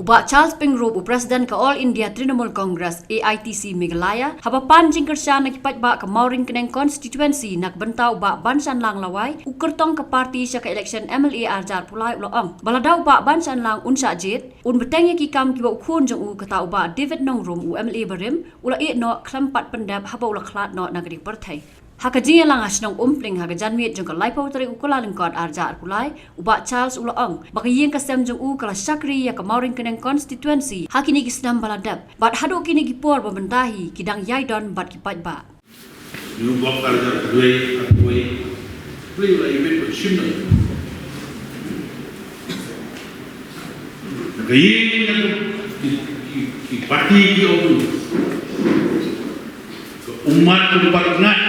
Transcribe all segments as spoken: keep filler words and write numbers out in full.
Bah Charles Pyngrope, u President ka All India Trinamool Congress, A I T C Meghalaya, haba pan jingkyrshan na ki paidbah ka Mawryngkneng Constituency na ka bynta u Bah Banshanlang Lawai, u kyrtong ka party sha ka election M L A arhajar arphew lai, u la ong ba lada u Bah Banshanlang un shah jied, un bteng ïa ki kam kiba u khun jong u, kata u Bah David Nongrum, u M L A barim, u la ïeh noh khlem pat pyndep haba u la khlad noh na ka ri ka pyrthei. Ha ka jingïalang ha shnong Umpling ha ka janmiet jong ka laiphew tarik u Kyllalyngkot arhajar arphew lai, u Bah Charles u la ong ba ka ïing ka sem jong u ka la shakri ïa ka Mawryngkneng Constituency ha kine ki snem ba la dep, bad haduh kine ki por ba mynta hi ki dang ïai don bad ki paidbah. Ngi u bok arhajar arphew wei, arphew wei. Plie u la ïa bit ba shim na ka ïing, na ka ki, ki, ki party ki ong. Ka ummat ka ummat ngat.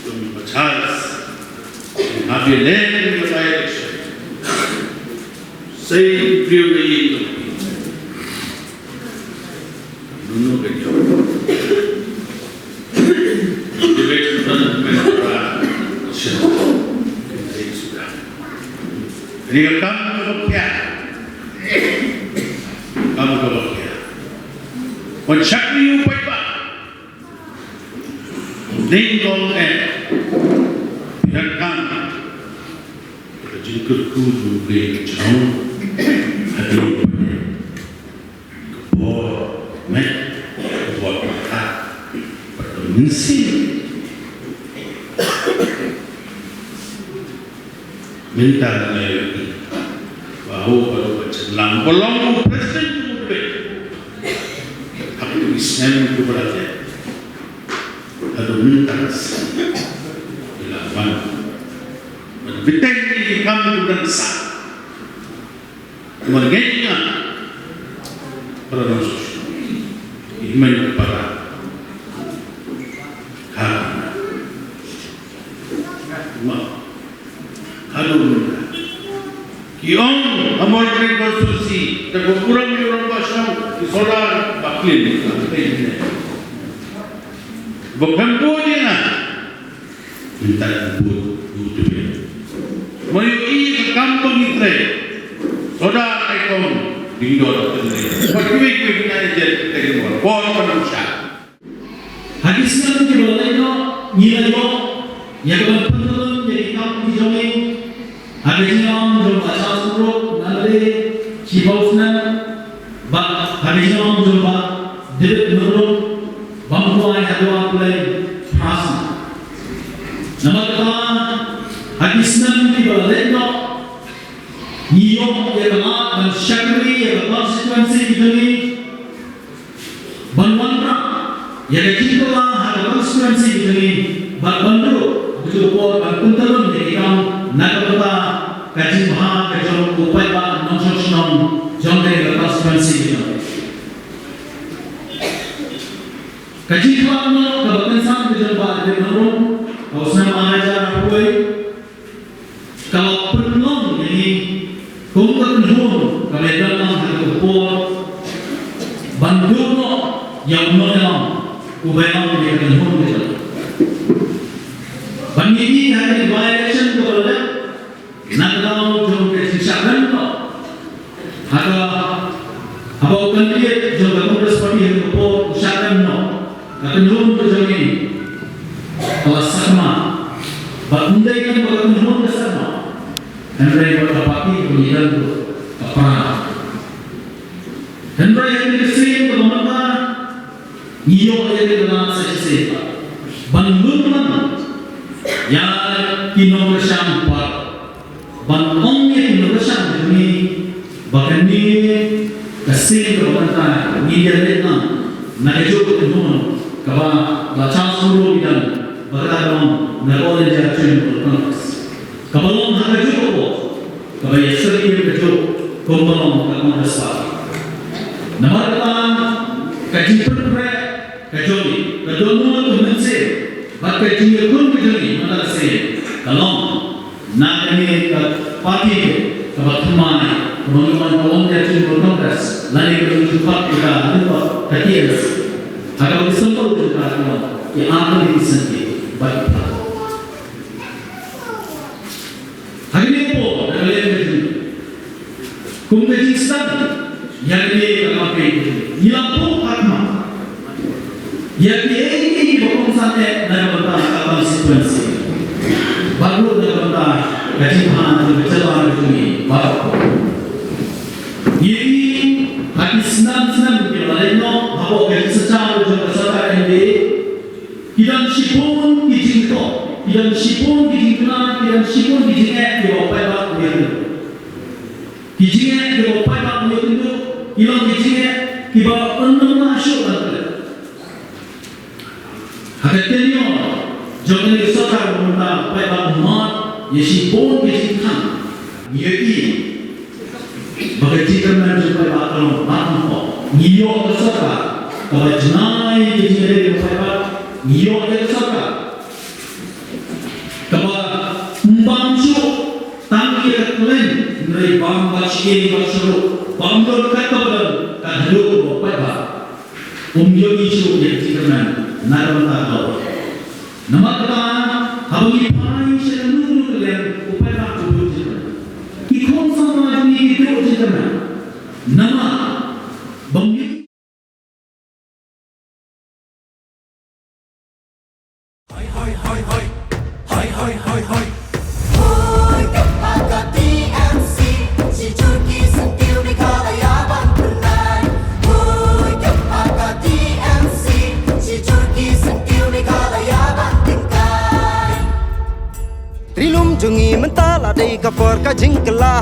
Ka ummat Charles. Haba ïaleh ka by-election. Sei plie u la ïa. Nunu ka jong. Debate nunu ka jong. Shen. Kane ka kam kaba khia. Kam kaba khia. Wan shakri u paidbah. Ding dong eh. Phi donkam ka jingkyrkhu jong U Blei ka jong hadien ka por met, ka por pyrkhat bad ka mynsiem. Mynta nga ïohi ba u, ba u Bah Banshanlang ba long u president u Blei. Haduh ki snem kiba la dep, haduh mynta ka snem ki la wan ban bteng ïa ki kam kiba dang sah. Kumba ngeit nga, para nongshong shnong, i hynmen para, ha, ma, haduh mynta ki ong ha Mawryngkneng constituency, te ko burom ïa u rangbah shnong, ki sordar ba clean, ba clean. Ba khlem bud ïa nga. Mynta u bud, u bud. Ma ïohi ka kam ba ngi trei. Sordar ai kong, ding dor tynrai. Wat kiwei kiwei ki nai jet, te ki mor. Por ban sha. Ha ki snem kiba la leit noh, ngi la ïoh ïa ka ban pyntylun ïa ki kam ki jong ngi. Ha ka jingïalam jong Bah Charles Pyngrope, u M L A shiphew snem, bad ha ka jingïalam jong Bah David Nongrum, bym kwai haduh arphew lai phra snem. Namar kata, ha ki snem kiba la leit noh, ngi ïoh ïa ka lad ban shakri ïa ka constituency ka jong ngi, ban wanrah ïa ka jingkylla ha ka constituency ka jong ngi, bad ban duh ha kajuh ka por ban pyntylun ïa ki kam na ka bynta ka jingbha ka jong u paidbah nongshong shnong jong kane ka constituency ka jong ngi. Ka jingkhlad noh kaba kynsan ka jong Bah David Nongrum ha u snem arhajar arphew wei, ka la pynlong ïa ngi kum ka kynhun kaba ïadon lang ha ka por ban duh noh ïa u nongïalam uba ïalam ïa ka kynhun ka jong. Ban ïa ngi ha ka by-election kaba la dep, na ka daw jong ka jingshah kynnoh. Ha ka, haba u candidate jong ka Congress Party ha ka por u shah kynnoh, ka kynhun ka jong ngi ka la sakma. Bad ym dei tang ba ka kynhun ka sakma, hynrei ba ka party ka ngi don ka pra. Hynrei ha kane ka sien kaba mynta, ngi ïoh ïa ka lad sa shisien ban lum lang ïa ki nongkyrshan, bad ban ong ïa ki nongkyrshan jong ngi ba kane ka sien kaba mynta ngin ïaleit lang na kajuh ka kynhun kaba Bah Charles Pyngrope i don, ba kata ka long na ka All India Trinamool Congress, kaba long ha kajuh ka por kaba ïasyriem kajuh kumba long ka Congress Party. Namar kata, ka jingpynpreh ka jong ngi, ka dohnud ka mynsiem bad ka jingïakhun ka jong ngi mynta ka sien ka long na kane ka party kaba thymmai, kaba ngi ong ka All India Trinamool Congress, lane kaba ngi ju khot ïa ka, ka T N C. Ha kaba ki symbol jong ka ki long ki artylli ki syntiew bad ki phad. Ha kane ka por, da ka liang ka jong, kum ka jing Na ka bynta ka constituency, bad ruh na ka bynta ka jingthan ka jylla ka jong ngi baroh. Ngi ha ki snem snem ki la leit noh hapoh ka jingsynshar jong ka sorkar M D A, ki don shibun ki jingthoh, ki don shibun ki jingkynmaw, ki don shibun ki jingeh kiba u paidbah u ïakynduh. Ki jingeh kiba u paidbah u ïakynduh ki long ki jingeh kiba ym nang lah shuh ban klet. Ha ka tenure jong kane ka sorkar mynta, paidbah u mad ïa shibun ki jingthan. Ngi ïohi ba ka jingkyrmen jong u paidbah ka long ba kham pop. Ngi ïoh ka sorkar kaba jngai ka jingïadei bad u paidbah. Ngi ïoh ïa ka sorkar kaba ym bam shuh tang ïa ka khlem, hynrei bam bad shyieng bad sharum, bam don kat kaba don, kat haduh ba u paidbah um ïohi shuh ïa ka jingkyrmen na ka bynta ka law. Namar kata, haba ngi phai sha kano kano ka liang, u paidbah u duh jingkyrmen. Ki khun samla jong ngi ki duh jingkyrmen. Namar ba ngi Hoi, hoi, hoi, hoi. Hoi, hoi, hoi, hoi. Hoi, ka pa ka T M C, shi jur ki syntiew Meghalaya ban pynlait. Hoi, ka pa ka T M C, shi jur ki syntiew Meghalaya ban tyngkai. Ri lum jong ngi mynta la dei ka por ka jingkylla.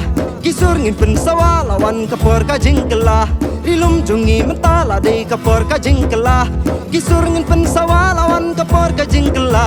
Ki sur ngin pynsawa la wan ka por ka jingkylla. Ri lum jong ngi mynta la dei ka por ka jingkylla. Ki sur ngin pynsawa la wan ka por ka jingkylla.